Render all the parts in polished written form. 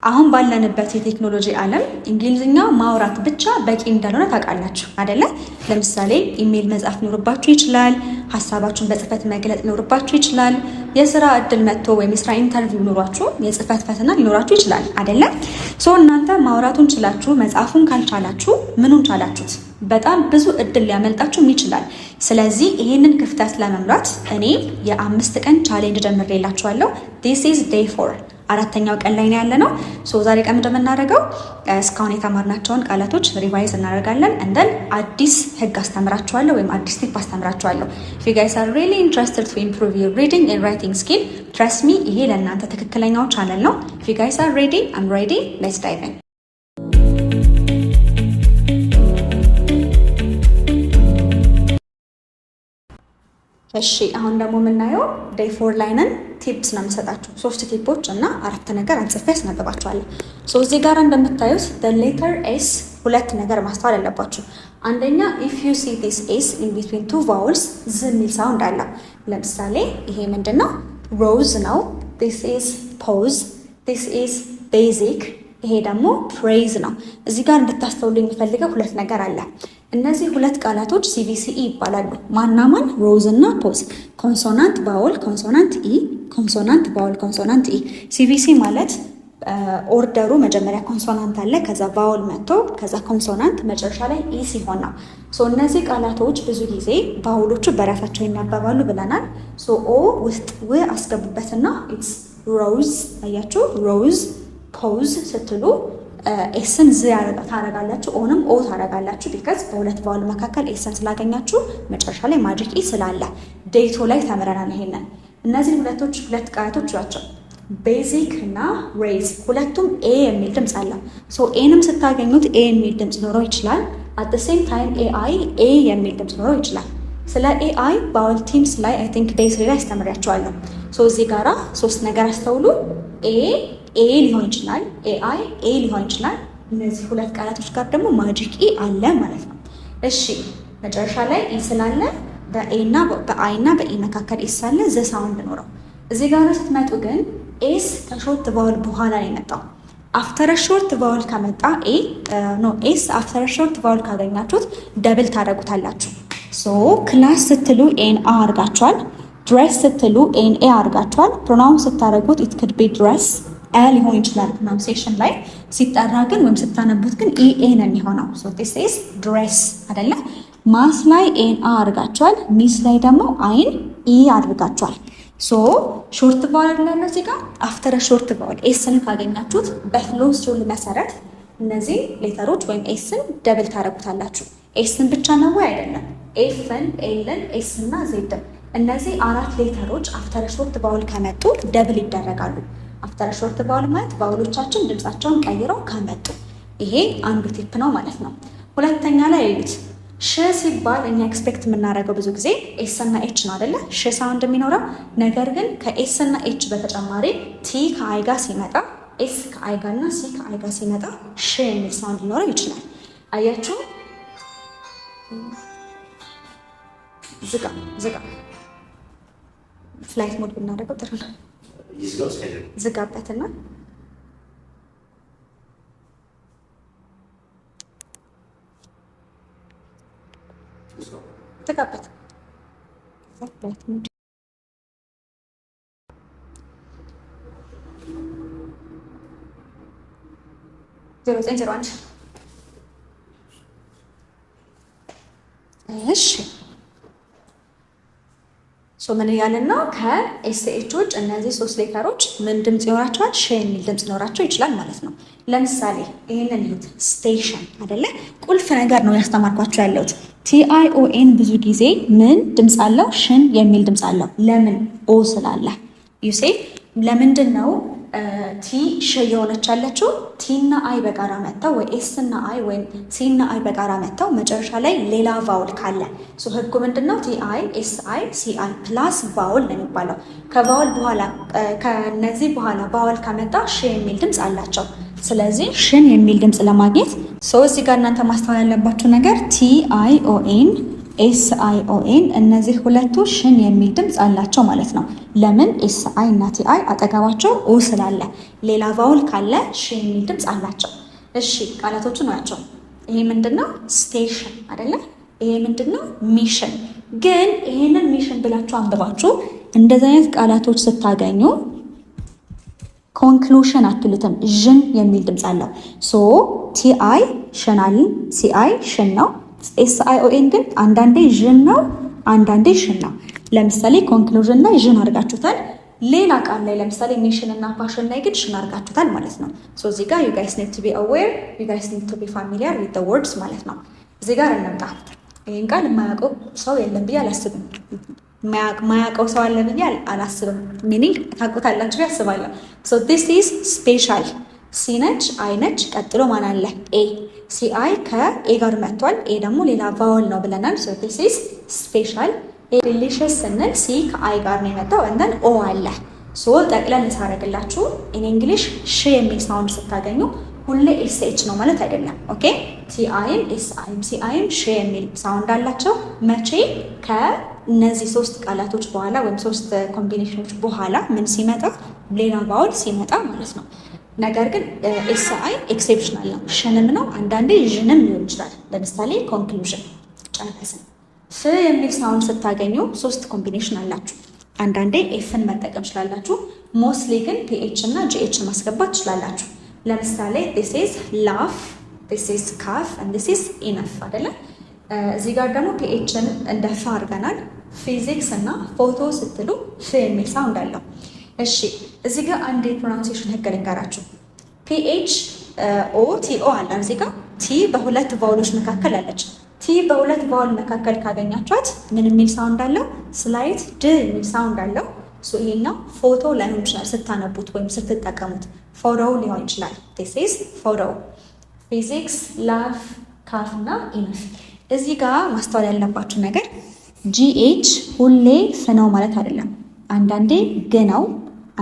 አሁን ባለንበት የቴክኖሎጂ ዓለም እንግሊዝኛ ማውራት ብቻ በቂ እንዳልሆነ ታውቃላችሁ አይደለ? ለምሳሌ ኢሜል መጻፍ ሊኖርባችሁ ይችላል። ሀሳባችሁን በጽህፈት መግለጽ ሊኖርባችሁ ይችላል። የስራ እድል መጥቶ ወይም የስራ interview ኖሯችሁ የጽህፈት ፈተና ሊኖራችሁ ይችላል አይደለ? So እናንተ ማውራቱን ችላችሁ መጻፉን ካልቻላችሁ ምኑን ቻላችሁት? በጣም ብዙ እድል ሊያመልጣችሁም ይችላል። ስለዚህ ይሄንን ክፍተት ለመሙላት እኔ የ5 ቀን challenge ጀምሬላችኋለሁ። This is day 4፣ አራተኛው ቀን ላይ ነው ያለነው። So ዛሬ ቀን እንደምናደርገው እስካሁን የተማርናቸውን ቃላቶች revise እናደርጋለን። And then አዲስ ህግ አስተምራችኋለሁ ወይም አዲስ tip አስተምራችኋለሁ። If you guys are really interested to improve your reading and writing skill, trust me፣ ይሄ ለእናንተ ትክክለኛው ቻናል ነው። If you guys are ready, I'm ready, let's dive in። እሺ፣ አሁን ደግሞ የምናየው day 4 ላይ ነን። Tips ነው የምሰጣችሁ፣ ሶስት tip ኦች እና አረፍተ ነገር አንጽፌ ያስነብባችኋለሁ። So እዚህ ጋር እንደምታዩት letter S ሁለት ነገር ማስተዋል አለባችሁ። አንደኛ፣ if you see this S in between two vowels ዝ የሚል sound አለው። ለምሳሌ ይሄ ምንድን ነው? Rose ነው። This is pose፣ this is basic፣ ይሄ ደግሞ praise ነው። እዚህ ጋር እንድታስተውሉ የምፈልገው ሁለት ነገር አለ። እነዚህ ሁለት ቃላቶች CVCE ይባላሉ። ማናማን? Rose እና pose። Consonant vowel consonant E፣ consonant vowel consonant E። CVC ማለት order ኡ መጀመሪያ consonant አለ፣ ከዛ vowel መጥቶ ከዛ consonant መጨረሻ ላይ E ሲሆን ነው። So እነዚህ ቃላቶች ብዙ ጊዜ vowel ኦቹ በራሳቸው ይናበባሉ ብለናል። So O ውስጥ ው አስገቡበትና it's rose። አያችሁ፣ rose pose ስትሉ S ን ዝ ታረጋላችሁ፣ O ንም ኦ ታረጋላችሁ። Because በሁለት vowel መካከል S ን ስላገኛችሁ መጨረሻ ላይ magic E ስላለ day 2 ላይ ተምረናል። ይሄንን እነዚህ ሁለቶች ሁለት ቃላቶች ናቸው። Basic እና raise ሁለቱም ኤ የሚል ድምፅ አለው። So A ንም ስታገኙት ኤ የሚል ድምፅ ኖረው ይችላል። At same time AI ኤ የሚል ድምፅ ኖረው ይችላል። ስለ AI vowel teams ላይ I think day 3 ላይ አስተምሬያችኋለሁ። So እዚህ ጋራ ሶስት ነገር አስተውሉ። A ኤ ሊሆን ይችላል፣ AI ኤ ሊሆን ይችላል። እነዚህ ሁለት ቃላቶች ጋር ደግሞ magic E አለ ማለት ነው። እሺ፣ መጨረሻ ላይ E ስላለ በ A እና በ I እና በ E መካከል S አለ፣ ዘ sound ኖረው። እዚህ ጋር ስትመጡ ግን S ከ short vowel በኋላ ነው የመጣው። After short vowel ከመጣ A no S after short vowel ካገኛችሁት double ታደርጉታላችሁ። So class ስትሉ A ን አ አድርጋችኋል። Dress ስትሉ A ን ኤ አድርጋችኋል። Pronounce ስታደርጉት it could be dress አ ሊሆን ይችላል pronunciation ላይ፣ ሲጠራ ግን ወይም ስታነቡት ግን E A ነው የሚሆነው። So this is dress አይደለ? Mass ላይ A ን አ አድርጋችኋል። Miss ላይ ደግሞ I ን ኢ አድርጋችኋል። So short vowel ያለው እዚህ ጋር after short vowel S ን ካገኛችሁት በ Frohloff's rule መሰረት እነዚህ letter ኦች ወይም S ን double ታደርጉታላችሁ። S ን ብቻ ነው ወይ? አይደለም። F ን፣ L ን፣ S እና Z ን፣ እነዚህ አራት letter ኦች after short vowel ከመጡ double ይደረጋሉ። After short vowel ማለት vowel ኦቻችን ድምፃቸውን ቀይረው ከመጡ፣ ይሄ አንዱ tip ነው ማለት ነው። ሁለተኛ ላይ እዩት። ሽ ሲባል እኛ expect የምናደርገው ብዙ ጊዜ S እና H ነው አይደለ? ሽ sound የሚኖረው። ነገር ግን ከ S እና H በተጨማሪ T ከ I ጋር ሲመጣ፣ S ከ I ጋር እና C ከ I ጋር ሲመጣ ሽ የሚል sound ሊኖረው ይችላል። አያችሁ? ዝጋ ዝጋ። Flight mode ብናደርገው ጥሩ ነው። ዝጋበትና ዝጋበት። Flight mode 0901። እሺ፣ so ምን እያልን ነው? ከ SH ውጭ እነዚህ ሶስት letter ኦች ምን ድምፅ ይኖራቸዋል? ሸ የሚል ድምፅ ሊኖራቸው ይችላል ማለት ነው። ለምሳሌ ይህንን ይሁት፣ station አይደለ? ቁልፍ ነገር ነው ያስተማርኳቸው ያለሁት። TION ብዙ ጊዜ ምን ድምፅ አለው? ሽን የሚል ድምፅ አለው። ለምን? O ስላለ። You see፣ ለምንድን ነው T ሽ የሆነች ያለችው? T እና I በጋራ መጥተው ወይ S እና I ወይም C እና I በጋራ መጥተው መጨረሻ ላይ ሌላ vowel ካለ ህጉ ምንድን ነው? T I S I C I plus vowel ነው የሚባለው። ከ vowel በኋላ፣ ከነዚህ በኋላ vowel ከመጣ ሽ የሚል ድምፅ አላቸው። ስለዚህ ሽን የሚል ድምፅ ለማግኘት so እዚህ ጋር እናንተ ማስተዋል ያለባችሁ ነገር T I O N S I O N እነዚህ ሁለቱ ሽን የሚል ድምፅ አላቸው ማለት ነው። ለምን? S I እና T I አጠገባቸው O ስላለ፣ ሌላ vowel ካለ ሽ የሚል ድምፅ አላቸው። እሺ፣ ቃላቶቹ ናቸው። ይሄ ምንድን ነው? Station አይደለ? ይሄ ምንድን ነው? Mission። ግን ይሄንን mission ብላችሁ አንብባችሁ እንደዚህ አይነት ቃላቶች ስታገኙ conclusion አትሉትም፣ ዥን የሚል ድምፅ አለው። So T I ሽናል፣ C I ሽን ነው። S I O N ግን አንዳንዴ ዥን ነው፣ አንዳንዴ ሽን ነው። ለምሳሌ conclusion ላይ ዥን አድርጋችሁታል። ሌላ ቃል ላይ፣ ለምሳሌ mission እና passion ላይ ግን ሽን አድርጋችሁታል ማለት ነው። So እዚህ ጋር you guys need to be aware, you guys need to be familiar with the words ማለት ነው። እዚህ ጋር እንምጣ። ይህን ቃል የማያውቀው ሰው የለም ብዬ አላስብም። የማያውቀው ሰው አለ ብዬ አላስብም። Meaning ታውቁታላችሁ ብዬ አስባለሁ። So this is special። C ነች፣ I ነች። ቀጥሎ ማን አለ? A። C I ከ A ጋር መጥቷል። A ደግሞ ሌላ vowel ነው ብለናል። So this is special። Delicious ስንል C ከ I ጋር ነው የመጣው፣ and then O አለ። So ጠቅለል ሳረግላችሁ in English ሽ የሚል sound ስታገኙ ሁሌ S H ነው ማለት አይደለም። Okay፣ T I ም S I ም C I ም ሽ የሚል sound አላቸው። መቼ? ከእነዚህ ሶስት ቃላቶች በኋላ ወይም ሶስት combination ኖች በኋላ ምን ሲመጣ? ሌላ vowel ሲመጣ ማለት ነው። ነገር ግን S I exceptional ነው። ሽንም ነው፣ አንዳንዴ ዥንም ሊሆን ይችላል። ለምሳሌ conclusion። ጨረስን። ፍ የሚል sound ስታገኙ ሶስት combination አላችሁ። አንዳንዴ F ን መጠቀም ትችላላችሁ። Mostly ግን PH እና GH ን ማስገባት ትችላላችሁ። ለምሳሌ this is laugh, this is cough, this is enough አይደለ? እዚህ ጋር ደግሞ PH ን እንደ ፍ አድርገናል። ፊዚክስ እና ፎቶ ስትሉ ፍ የሚል sound አለው። እሺ፣ እዚህ ጋር አንድ የ pronunciation ህግ ልንገራችሁ። PH O T O አለ። እዚህ ጋር T በሁለት vowel ኦች መካከል አለች። T በሁለት vowel መካከል ካገኛችኋት ምን የሚል sound አለው? Slight ድ የሚል sound አለው። ይሄኛው ፎቶ ላይሆን ይችላል ስታነቡት ወይም ስትጠቀሙት፣ ፎቶ ሊሆን ይችላል። This is photo። Physics፣ laugh፣ cough እና enough። እዚህ ጋር ማስተዋል ያለባችሁ ነገር GH ሁሌ ፍ ነው ማለት አይደለም። አንዳንዴ ግ ነው፣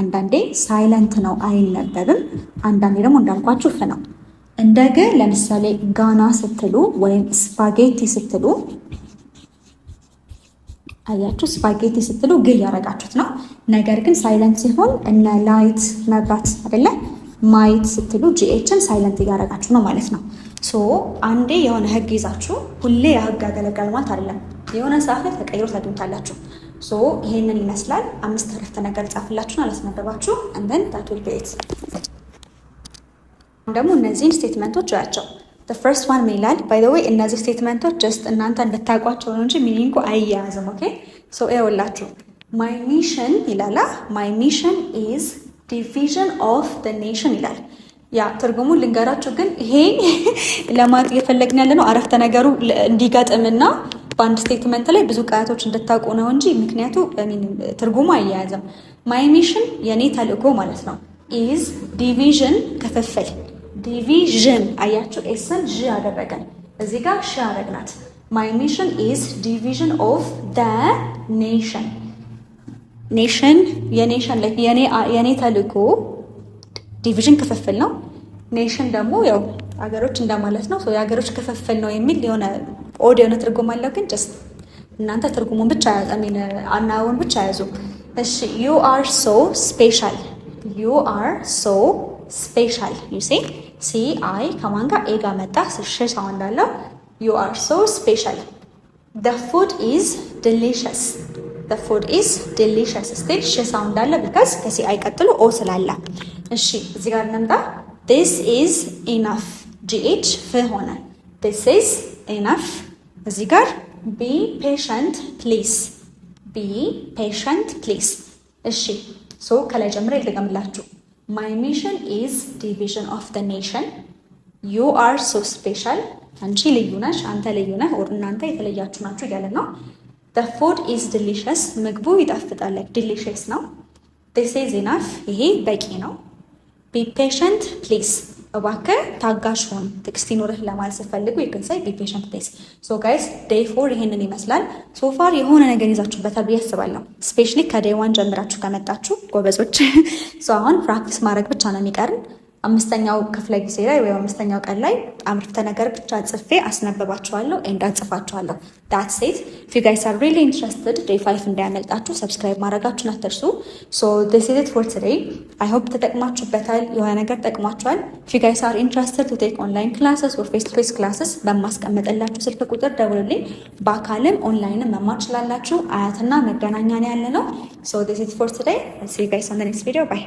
አንዳንዴ silent ነው፣ አይነበብም። አንዳንዴ ደግሞ እንዳልኳችሁ ፍ ነው። እንደ ግ ለምሳሌ ጋና ስትሉ ወይም spaghetti ስትሉ፣ አያችሁ፣ spaghetti ስትሉ ግ እያረጋችሁት ነው። ነገር ግን silent ሲሆን እነ light መብራት አይደለ፣ might ስትሉ GH ን silent እያረጋችሁ ነው ማለት ነው። So አንዴ የሆነ ህግ ይዛችሁ ሁሌ ያ ህግ ያገለግላል ማለት አይደለም። የሆነ ሰዓት ላይ ተቀይሮ ታገኙታላችሁ። So ይሄንን ይመስላል። አምስት አረፍተ ነገር ጻፍላችሁን አላስነበባችሁ፣ and then that will be it። ደግሞ እነዚህን statement ኦች እያቸው። First one ምን ይላል? By the way እነዚህ statement ኦች just እናንተ እንድታውቋቸው ነው እንጂ meaning ኡ አይያያዝም። Okay, so ይኸውላችሁ my mission ይላላ። My mission is division of the nation ይላል። ያ ትርጉሙን ልንገራችሁ፣ ግን ይሄ ለማለት እየፈለግን ያለ ነው አረፍተ ነገሩ እንዲገጥምና በአንድ statement ላይ ብዙ ቃላቶች እንድታውቁ ነው እንጂ ምክንያቱ ትርጉሙ አይያያዝም። My mission የኔ ተልእኮ ማለት ነው። Is division ክፍፍል። Division አያችሁ፣ S ን ዥ አደረገን፣ እዚህ ጋር ሽ አደረግናት። My mission is division of the nation። Nation የ nation፣ የኔ ተልእኮ division ክፍፍል ነው። Nation ደግሞ ያው ሀገሮች እንደማለት ነው። የሀገሮች ክፍፍል ነው የሚል የሆነ odd የሆነ ትርጉም አለው። ግን just እናንተ ትርጉሙን ብቻ ሚን አናውን ብቻ ያዙ። እሺ፣ you are so special, you are so special። You see, C I ከማን ጋር? A ጋር መጣ። ሽ sound አለው። You are so special። The food is delicious, the food is delicious። Still ሽ sound አለ because ከ C I ቀጥሎ O ስላለ። እሺ፣ እዚህ ጋር እንምጣ። This is enough፣ GH ፍ ሆነ። This is enough። እዚህ ጋር be patient please, be patient please። እሺ፣ so ከላይ ጀምሬ ልድገምላችሁ። My mission is division of the nation, you are so special፣ አንቺ ልዩ ነሽ፣ አንተ ልዩ ነህ፣ or እናንተ የተለያችሁ ናችሁ እያለን ነው። The food is delicious፣ ምግቡ ይጣፍጣል፣ like delicious ነው። This is enough፣ ይሄ በቂ ነው። Be patient please፣ እባክህ ታጋሽ ሁን፣ ትዕግስት ይኑርህ ለማለት ስትፈልጉ you can say be patient please። So guys, day 4 ይሄንን ይመስላል። So far የሆነ ነገር ይዛችሁበታል ብዬ አስባለሁ። Especially ከ day 1 ጀምራችሁ ከመጣችሁ ጎበዞች። So አሁን practice ማድረግ ብቻ ነው የሚቀርን። አምስተኛው ክፍለ ጊዜ ላይ ወይም አምስተኛው ቀን ላይ አረፍተ ነገር ብቻ ጽፌ አስነብባችኋለሁ and አጽፋችኋለሁ። That's it. If you guys are really interested፣ day 5 እንዳያመልጣችሁ subscribe ማድረጋችሁን አትርሱ። So this is it for today. I hope ተጠቅማችሁበታል፣ የሆነ ነገር ጠቅሟችኋል። If you guys are interested to take online classes or face to face classes፣ በማስቀምጥላችሁ ስልክ ቁጥር ደውሉልኝ። በአካልም ኦንላይንም መማር ትችላላችሁ። አያትና መገናኛ ነው ያለነው። So this is for today. See you guys on the next video. Bye.